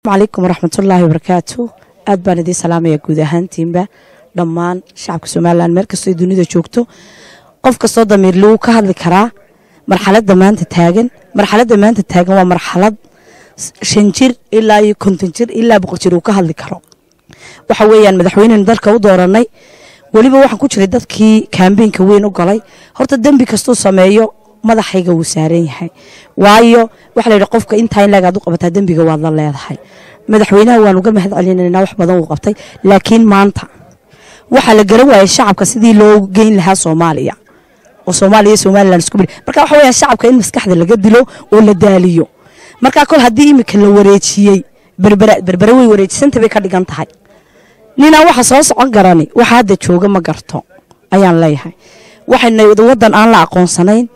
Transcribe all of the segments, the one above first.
Calaykum waraxmatullaahi wabarakaatu. Aad baan idiin salaamaya guud ahaantiinba, dhammaan shacabka Somaliland meel kastoo dunida joogto. Qof kastoo damiir lagu ka hadli karaa marxaladda maanta taagan. Marxaladda maanta taagan waa marxalad 5 jir ilaa iyo 50 jir ilaa 100 jir uu ka hadli karo. Waxa weeyaan madaxweynenu dalka u dooranay, weliba waxaan ku jiray dadkii kaambeynka weyn u galay. Horta dembi kastuu sameeyo madaxayga wuu saaran yahay, waayo waxaa la yidhi qofka intaa in laagaad u qabataa dembiga waad la leedahay. Madaxweynaha waan uga mahad celinaynaa, wax badan uu qabtay, laakiin maanta waxaa la garan waayay shacabka sidii loo geyn lahaa Soomaaliya oo Soomaaliya Somaliland isku bil. Marka waxa weeyaan shacabka in maskaxda laga dilo oo la daaliyo. Marka kol haddii imika la wareejiyey Berbera, Berbere way wareejisanta bay ka dhigan tahay. Ninaan waxa soo socon garani waxa hadda jooga ma garto ayaan leeyahay. Waxayna waddan aan la aqoonsanayn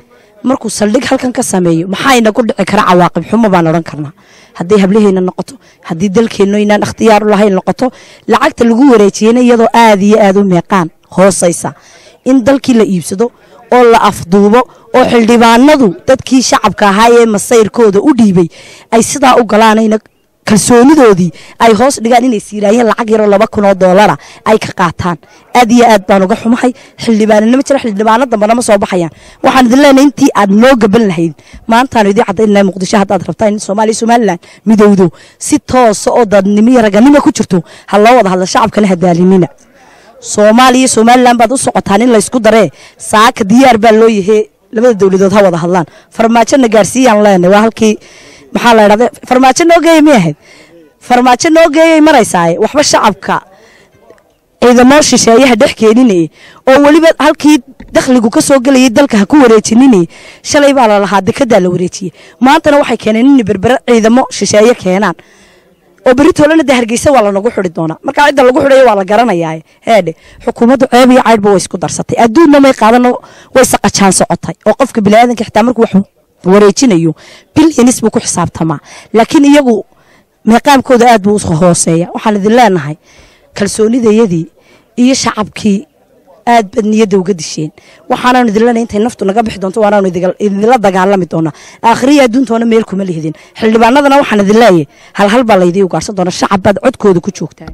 markuu saldhig halkan ka sameeyo, maxaa inagu dhici kara cawaaqib xumo baan odhan karnaa, haddii hablaheena noqoto, haddii dalkeenno inaan ikhtiyaar u lahayn noqoto. Lacagta lagu wareejiyeyna iyadoo aad iyo aad u meeqaan hoosaysa in dalkii la iibsado oo la afduubo oo xildhibaanadu dadkii shacabka ahaa ee masayrkooda u dhiibay ay sidaa u galaanayna kalsoonidoodii ay hoos dhigaan, inay siiraayeen lacag yaroo 2000 oo doolara ay ka qaataan. Aad iyo aad baan uga xumahay. Xildhibaanina ma jiro, xildhibaano dambana ma soo baxayaan. Waxaan idin leenahay intii aad noo gaban lahayd maantaanu idiin caddaynaya Muqdisho haddaad rabtaan in Soomaaliya Somaliland midowdo si toosa oo dadnimo iyo raganimo ku jirto ha loo wada hadla, shacabkana ha daalinina. Soomaaliya Somaliland baad u socotaan in laysku daree, saaka diyaar baa loo yahay, labada dowladood ha wada hadlaan. Farmaajona gaarsiiyaan leenahay, waa halkii maxaa la idhahda farmaajo noo geeyay, mi ahayd farmaajo noo geeyay maraysaaye. Waxba shacabka ciidamo shisheeyaha dhex keeninaya oo weliba halkii dakhligu ka soo gelayay dalka ha ku wareejinine. Shalay baa la lahaa dekedaa la wareejiyey, maantana waxay keeneen in Berbere ciidamo shisheeye keenaan oo berri toolana dee Hargeysa waa lanagu xidhi doonaa. Marka cidda lagu xidhayo waa la garanayaa. Heedhe, xukuumaddu ceeb iyo caydhba way isku darsatay, adduunna may qaadano, way saqajaan socotay. Oo qofka biniaadanka xitaa markuu wax wareejinayo bilyanis buu ku xisaabtamaa, laakiin iyagu meeqaamkooda aad buu u hooseeya. Waxaan idin leenahay kalsoonidayadii iyo shacabkii aad baad niyadda uga disheen. Waxaanaanu idin leenahay intay naftu naga bixi doonto waanaanu idinla dagaalami doonaa, aakhiriya adduuntoona meel kuma lihidin. Xildhibaanadana waxaan idin leeyahay hal hal baa laydii ugaarsan doona, shacab baad codkooda ku joogtaan.